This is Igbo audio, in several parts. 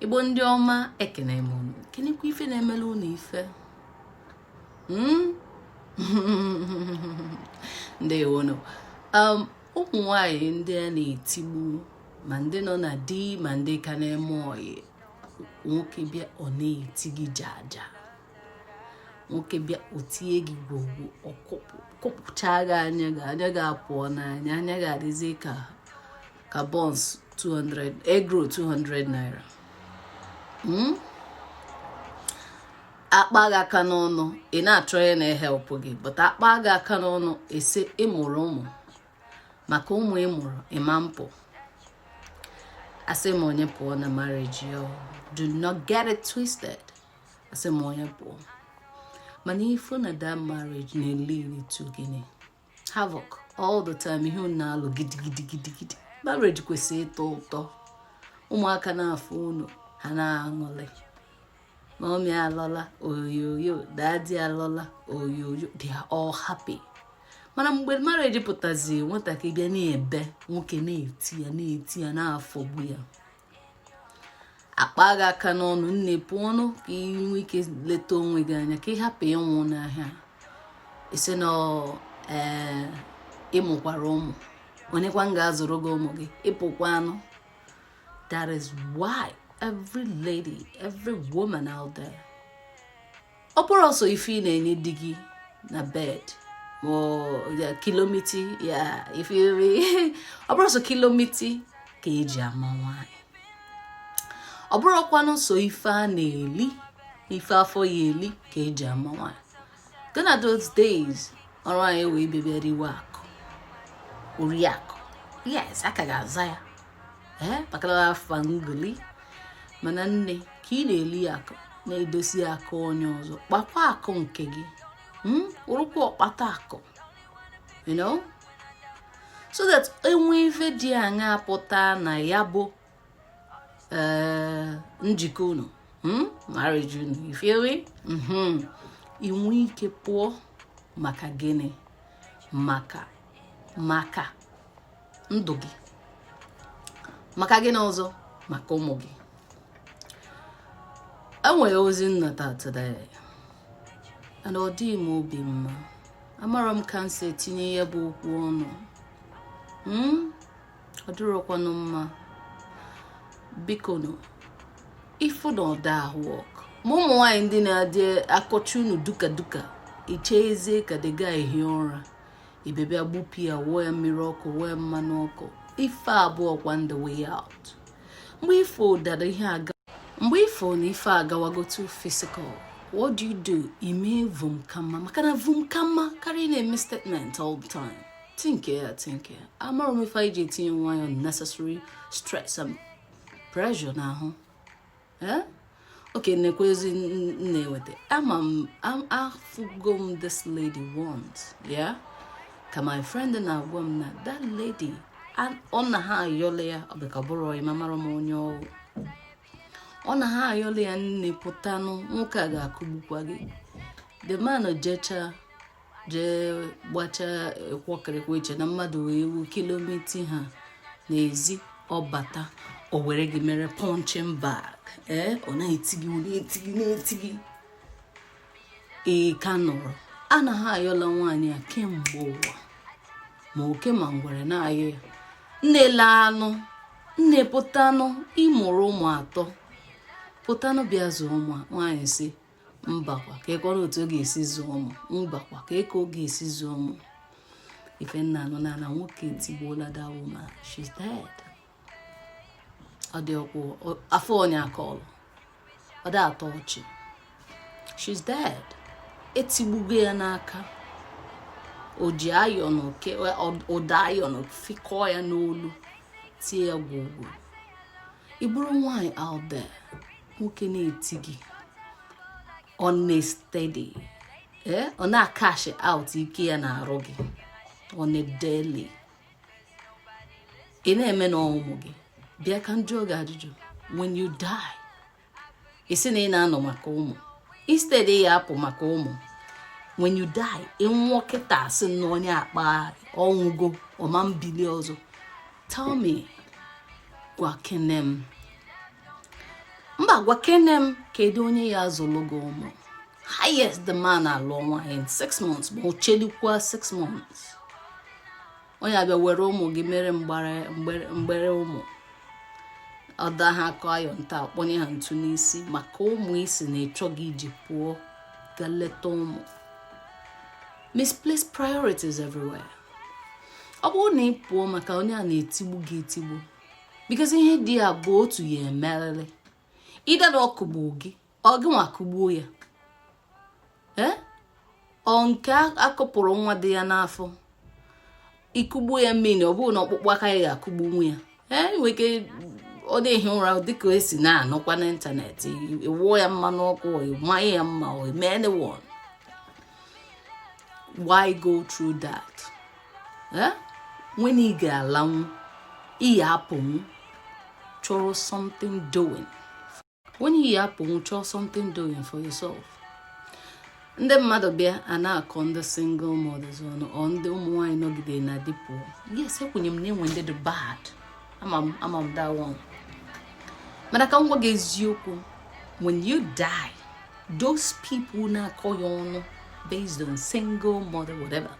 Igbo ndị ọma, ekene m unu, kenekwa ife na-emere unu ife. Ndewonu. Ụmụ nwanyị ndị a na-etigbu, ma ndị nọ na di ma ndị ka na-eme ọyị, nwoke bịa ọ na-eti gị jaja, nwoke bịa o tie gị gwogwo, ọ kụpụcha gị anya gị, anya gị apụọ n'anya, anya gị adịzi ka buns 200, egg roll 200 naira. Akpa gị aka n'ọnụ, ị na-achọ onye na-ehelpụ gị, but akpa gị aka n'ọnụ, ese ịmụrụ ụmụ, maka ụmụ ị mụrụ ịma mpụ. Asị m onye pụọ na marriage yo, do not get it twisted. Asị m onye pụọ, mana ifu na that marriage na-lead to gịnị? Havoc all the time. Ihe unu na-alụ gidigidi gidigidi. Marriage kwesịrị ịtọ ụtọ, ụmụaka na-afụ unu, ha na-aṅụrị. Mommy alọla, oyoyo, daddy alọla, oyoyo, they are all happy. Mana mgbe marriage pụtazi, nwatakịrị bịa na-ebe, nwoke na-eti ya, na-eti ya, na-afọgbu ya, akpa gị aka n'ọnụ, nne, pụọnụ ka ị nwee ike leta onwe gị anya, ka ị hapụ ịnwụ n'ahịa. Isi na ee, ịmụkwara ụmụ, onyekwa m ga-azụrụ gị ụmụ gị? Ịpụkwa anụ. That is why every lady, every woman out there, ọ bụrụ ọsọ ife ị na-enye di gị na bed ma ya kilomiti ya ife, ọ bụrụ ọsọ kilomiti ka eji ama nwaanyị, ọ bụrụkwanụ so ife a na-eli, ife afọ ya eli ka eji ama nwaanyị. Gonna those days, ọrụ anyị wee bịa riwe akụ, oriakụ, yes, aka ga-aza ya ee, maka na afa ngoli. Mana nne, ka ị na-eli akụ, na-edosi akụ onye ọzọ, kpakwa akụ nke gị, wụrụkwa ọkpata akụ, so that enwe ife dị aṅa pụta na ya bụ ee njikọ unu, marriage unu, you feel me? Inwe ike pụọ. Maka gịnị? Maka ndụ gị, maka gịnị ọzọ? Maka ụmụ gị. Enwere ozi nnata today and ọ dịghị m obi mma. Amara m ka m si etinye ya bụ okwu ọnụ. Ọ dịrọkwanụ mma. Biko nụ, ifu na ọda ahụ ọkụ ma ụmụ nwaanyị ndị na-adị akọcha unu duka duka, ichezie ka the guy hie ụra, ibebịa gbupụ ya, wụọ ya mmiri ọkụ, wụọ ya mmanụ ọkụ. Ife abụọ kwa the way out. Mgbe ifo dara ihe aga, mgbe ifo na ife agawago too physical, what do you do? Ime vum kama, maka na vum kama karịa ị na-eme statement all the time. Think ya, think ya. Amara m ife anyị ji etinye nwayọ unnecessary stress and pressure n'ahụ. Eh, okay, nekwezi m na-eweta ama m afụgo m this lady once, yeah, ka my friend na-agwa m na that lady, ọ na ha ayọla ya, ọ bụ ka bụrụ ọyị, ma mara m onye ọwụ, ọ na ha ayọla ya, nne, pụtanụ, nwoke a ga-akụgbukwa gị. The man jecha jee gbachaa kwọkịrịkwa, iche na mmadụ wee wu kilomita ha n'ezi, ọ bata, o were gị mere punching bag. Ee, ọ na-eti gị, ọ na-eti gị, na-eti gị. Ee, ka nọrọ anaghị ayọla nwaanyị a kemgbe ụwa, ma oke ma ngwere na-ayọ ya, nne, lee anụ, nne, pụtanụ, ịmụrụ ụmụ atọ, pụtanụ, bịa zụọ ụmụ a. Nwaanyị si mbakwa, ka ekọrọ otu ọ ga-esi zụọ ụmụ, mbakwa, ka eke ọ ga-esi zụọ ụmụ. Ife nna anụ na na nwoke etigbuola that woman, she's dead. Ọ dị ọkwụ afọ onye akọlụ, ọ dị atọ ọchị. She's dead. Etigbugo ya n'aka, o ji ayọn, ụda ayọn fikọọ ya n'olu, tie ya gwogwo. Ị bụrụ nwaanyị out there, nwoke na-eti gị on a steady, ee, ọ na-cash out ike ya na-arụ gị on a daily, ị na-eme na ọmụmụ gị, bịa ka m jụọ gị ajụjụ. When you die, ị sị na ị na-anọ maka ụmụ instead ị ya apụ maka ụmụ. When you die, ịnwụọ kịta, sị na onye akpa ọnwụgo, ọma mbili ọzọ. Tell me, gwa kene m, Gwa kene m, kedu onye ya azụlụ gị ụmụ? Highest, the man alụọ nwaanyị in 6 months, ma o chelikwa 6 months, onye abịa were ụmụ gị mere mgbere ụmụ, ọda ha akọ ayọ nta, akpọnye ha ntu n'isi maka ụmụ isi na ịchọ gị iji pụọ ga leta ụmụ. Misplaced priorities everywhere. Ọ bụrụ na ị pụọ maka onye a na-etigbu gị etigbu, because ihe dị ya bụ otu ya emerịrị ịda na ọkụgbu gị, ọ gị nwa kụgbuo ya. Ee, ọ nke akụpụrụ nwa dị ya n'afọ, ịkụgbuo ya mmiri, ọ bụrụ na ọkpụkpụ aka ya ga-akụgbu nwa ya. Ee, nwere ike ọ na-ehi ụra dịka esi na-anụkwa n'ịntanetị, ịwụọ ya mmanụ ọkụ, ịmanye ya mma, o eme anyone. Why go through that? Eh, when ị ga-alanwu, ị ga-apụnwu chọrọ something doing. When ị ga-apụnwu chọrọ something doing for yourself. Ndị mmadụ bịa a na-akọ ndị single mothers ọnụ, ọ ndị ụmụ nwaanyị nọgidere na di pụọ. Yes, ekwenye m na enwe ndị dị bad, ama m, ama m that one. Mana ka m gwa gị eziokwu, when you die, those people na-akọ ya ọnụ based on single mother, whatever,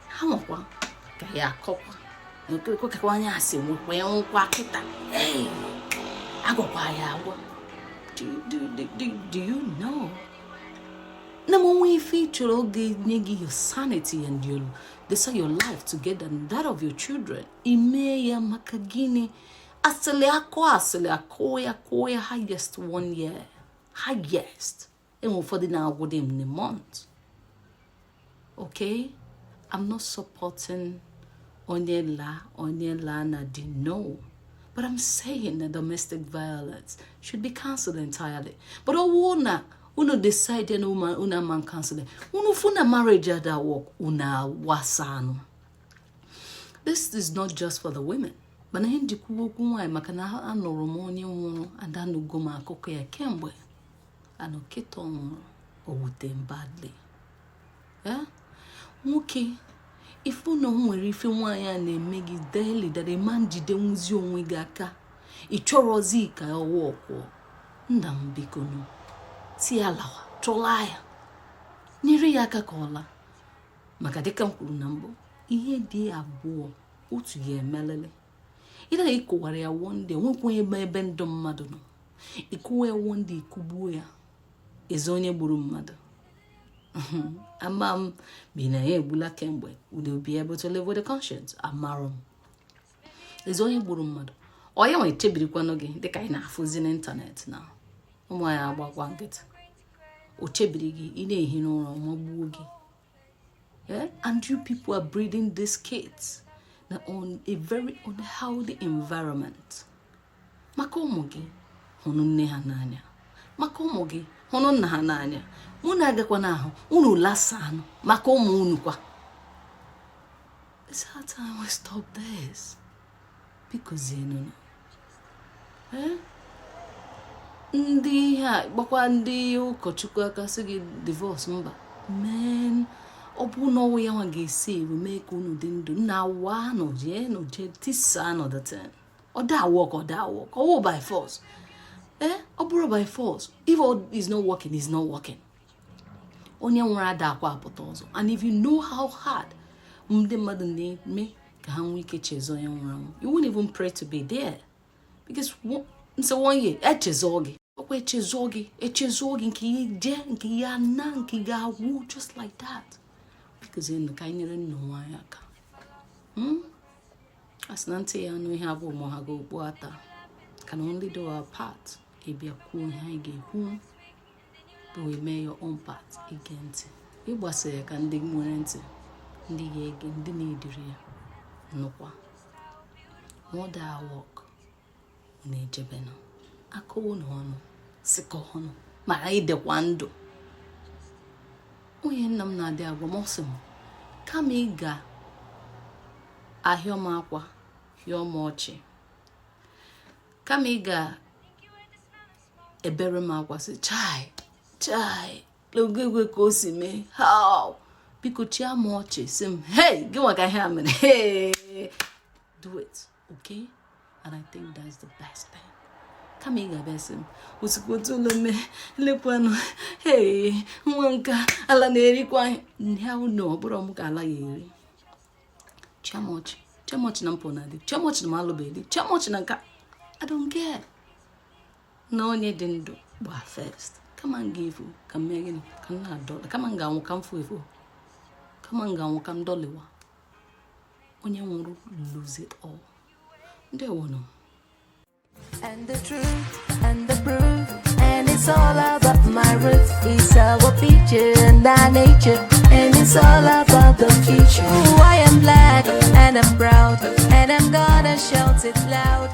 ha nwekwa ka ya akọkwa ekwekwa anya asị nwekwa ya nkwa kịta. Hey, agwakwa ya agwa. Do you know na m onwe ife ị chọrọ oge nye gị your sanity and your desire, your life together and that of your children, ime ya maka gịnị? Asịlị akọ, asịlị akọ ya, kụọ ya highest one year, highest. Enwe ụfọdụ na-agwụ them in a month. Okay, I'm not supporting onye laa, onye laa na di, no, but I'm saying that domestic violence should be cancelled entirely. But ọwụ na unu decide na unu ama cancel, unu fu na marriage ada work, unu awasanụ. This is not just for the women, mana ihe njikwa okwu nwaanyị maka na anụrụ m onye nwụrụ, adanụgo m akụkọ ya kemgbe anụ kịta ọ nwụrụ, o wute m badly. Nwoke, ife na o nwere ife nwaanyị a na-eme gị daily that ịma njide nwuzi onwe gị aka, ị chọrọzi ka ọwa ọkwụọ, nna m, biko nụ, si ya lawa, chọla ya, nyere ya aka ka ọ laa. Maka dịka m kwuru na mbụ, ihe dị abụọ otu ya emelele ịda ịkụwara ya one day, nwekwa ebe ebe ndụ mmadụ nọ, ịkụwa ya one day, ịkụgbuo ya, eze onye gburu mmadụ ama m bi na ya egbula kemgbe, will be able to live with a conscience? Amarụ m eze onye gburu mmadụ, ọ ya nwe chebirikwanụ gị dịka anyị na-afụzi n'ịntanetị na ụmụ anyị agbakwa nkịtị. O chebiri gị, ị na-ehi n'ụra, magbuo gị. Yeah? And you people are breeding these kids na on a very unhealthy environment. Maka ụmụ gị, hụrụ nne ha n'anya. Maka ụmụ gị, hụrụ nna ha n'anya. Unu agakwa n'ahụ unu lasanụ maka ụmụ unu kwa. It's high time we stop this. Biko zienụ. Eh? Ndị ihe a gbakwa ndị ụkọchukwu aka sị gị divorce, mba. Men, ọ bụ na ọnwụ ya nwa ga-esi ewu mee ka unu dị ndụ nna awa nọ jee nọ jee tisaa nọ datin. Ọ da work, ọ da work, ọ wụ by force. Eh, ọ bụrụ by force, if all is not working, is not working. Onye nwere ada akwa apụta ọzọ. And if you know how hard ndị mmadụ na-eme ka ha nwee ike chezọ onye nwụrụ anwụ, you won't even pray to be there, because nse one year echezọ gị, ọkwa echezọ gị, echezọ gị, nke ihe jee, nke ya na nke ga-agwụ just like that. Because nụ ka anyị nyere nna nwaanyị aka. A sị na ntị ya anụ ihe abụọ ma ha ga-okpu ata. Can only do our part. Ịbịa kwuo ihe anyị ga-ekwu, but we mee your own part, ige ntị, ịgbasa ya ka ndị nwere ntị, ndị ga-ege, ndị na-ediri ya nụkwa. Mother work na-ejebenụ akụwo na ọnụ sịkọ ọnụ mara idekwa ndụ. Onye nna m na-adị agwa m, ọ sị m kama ị ga ahịọ m akwa, hịọ m ọchị, kama ị ga ebere m akwa, sị chai chai ogegwe ka o si mee, how, biko chia m ọchị, sị m, "Hey, gị maka ihe a mere." Hey, do it, okay? And I think that's the best thing. Kama ị ga-abịa sị m osikwa otu ụlọ mee, lekwanụ, hey, nwa nka ala na-erikwa anyị. Hell no, ọ bụrụ m ka ala ya eri. Chiamochi, chiamochi na mpụ na di, chiamochi na m alụbeghị di, chiamochi na nka, I don't care. Na onye dị ndụ gba first. Kama m ga-efu ka m mee gịnị, ka m na-adọ, kama m ga-anwụ ka m fu efu, kama m ga-anwụ ka m dọliwa. Onye nwụrụ lose it all. Ndewonụ. And the truth and the proof, and it's all about my roots. It's our future and our nature, and it's all about the future. Ooh, I am black and I'm proud, and I'm gonna shout it loud.